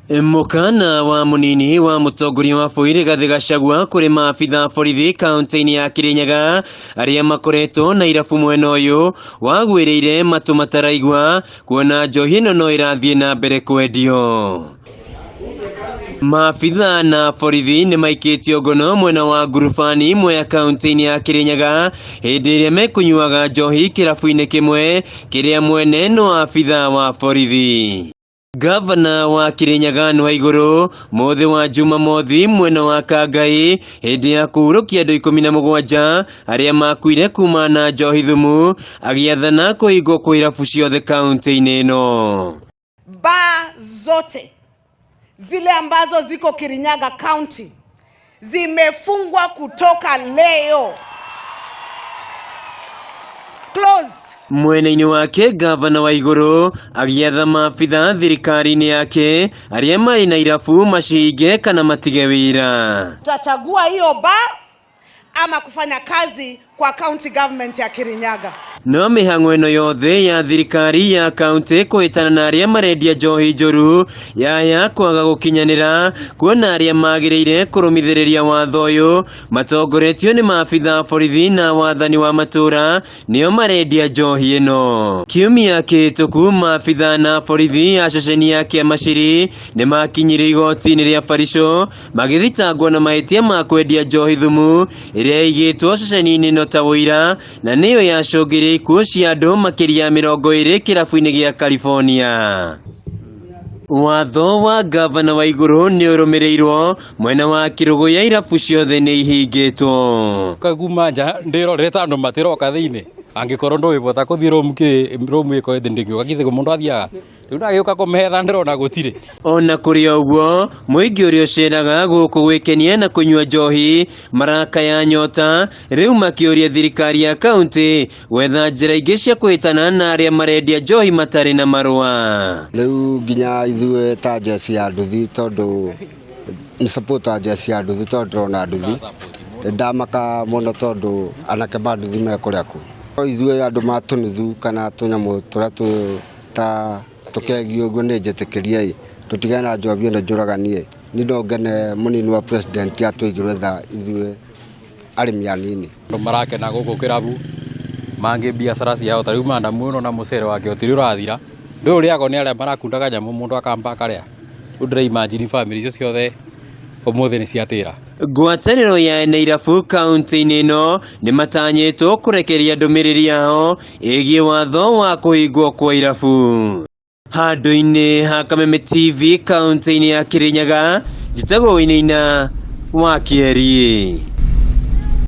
Mũkana wa mũnini wa mũtongoria wa bũrũri Rigathĩ Gachagua kũrĩ maabitha a borithi kaunti-inĩ ya Kirinyaga arĩa makoretwo na irabu mwena ũyũ wagwĩrĩire matũ mataraigua kuona njohi ĩno no ĩrathiĩ na mbere kwendio. Maabitha na borithi nĩ maikĩtio ngono mwena wa Ngurubani Mwea kaunti-inĩ ya Kirinyaga hĩndĩ ĩrĩa mekũnyuaga njohi kĩrabu-inĩ kĩmwe kĩrĩa mwene no abitha wa borithi. Ngavana wa Kirinyaga Nwaigũrũ mũthĩ wa Jumamothi mwena wa Kangai hĩndĩ ya kũhurũkia andũ 17 arĩa makuire kumana na njohi thumu agĩathana kũhingwo kwa irabu ciothe kaunti-inĩ ĩno. Baa zote zile ambazo ziko Kirinyaga County zimefungwa kutoka leo. Closed. Mwena-inĩ wake ngavana wa igũrũ agĩatha maabitha thirikari-inĩ yake arĩa marĩ na irabu macihinge kana matige wĩra. Tutachagua hiyo bar ama kufanya kazi kwa county government ya Kirinyaga. No mĩhang'o ĩno yothe ya thirikari ya kaunti kũhĩtana na arĩa marendia njohi njũru yaya kwaga gũkinyanĩra kuona arĩa magĩrĩire kũrũmithĩrĩria watho ũyũ matongoretio nĩ maabitha a borithi na wathani wa matũra nĩo marendia njohi ĩno. Kiumia kĩhĩtũku maabitha na borithi a ceceni ya Kĩamaciri nĩ makinyire igoti-inĩ rĩa Barisho magĩthitangwo na mahĩtia ma kwendia njohi thumu ĩrĩa ĩigĩtwo ceceni-inĩ ĩno ta ũira na nĩyo yacũngĩrĩirie ikuũ cia andũ makĩria ya 20 kĩrabu-inĩ gĩa California. Watho wa ngavana wa igũrũ nĩ ũrũmĩrĩirwo mwena wa Kĩrũgũya irabu ciothe nĩ ihingĩtwo. Kuma nja ndĩrorete andũ matiroka thĩinĩ angĩkorwo ndũĩbota kũthiĩ room kĩ room ĩko ĩthĩ ndĩngĩũka githĩ mũndũ athiaga rĩu ndagĩũka kũmetha ndĩrona gũtirĩ. Ona kũrĩ o ũguo mũingĩ ũrĩa ũceraga gũkũ gwĩkenia na kũnyua njohi marakaya nyota rĩu makĩũria thirikari ya kaunti gwetha njĩra ingĩ cia kũhĩtana na arĩa marendia njohi matarĩ na marũa. Rĩu nginya ithuĩ ta njeci ya nduthi tondũ nĩ supporter njeci ya nduthi tondũ ndĩrona nduthi ndamaka mũno tondũ anake ma nduthi me kũrĩa kũ ithuĩ andũ ma tũnuthu kana tũnyamũ tũrĩa tũ ta tũkegi ũguo nĩ njĩtĩkĩrie ĩ tũtigane na njohi ĩno njũraganie niĩ no ngene mũnini wa president atũigĩrwe tha ithuĩ arĩmi anini. Andũ marakena gũkũ kĩrabu mangĩ biacara ciao ta rĩu madamu ĩno na mũcere wake ũtirĩ ũrathira ndũĩ ũrĩagwo nĩ arĩa marakundaga nyamũ mũndũ akamba akarĩa rĩu ndĩra imagine family icio ciothe ũmũthĩ nĩ ciatĩra. Ngwatanĩro ya ene irabu kaunti-inĩ ĩno nĩ matanyĩtwo kũrekeria ndũmĩrĩri yao ĩgiĩ watho wa kũhingwo kwa irabu. Handũ-inĩ ha Kameme TV kaunti-inĩ ya Kirinyaga, njĩtagwo Wainaina wa Kĩeri.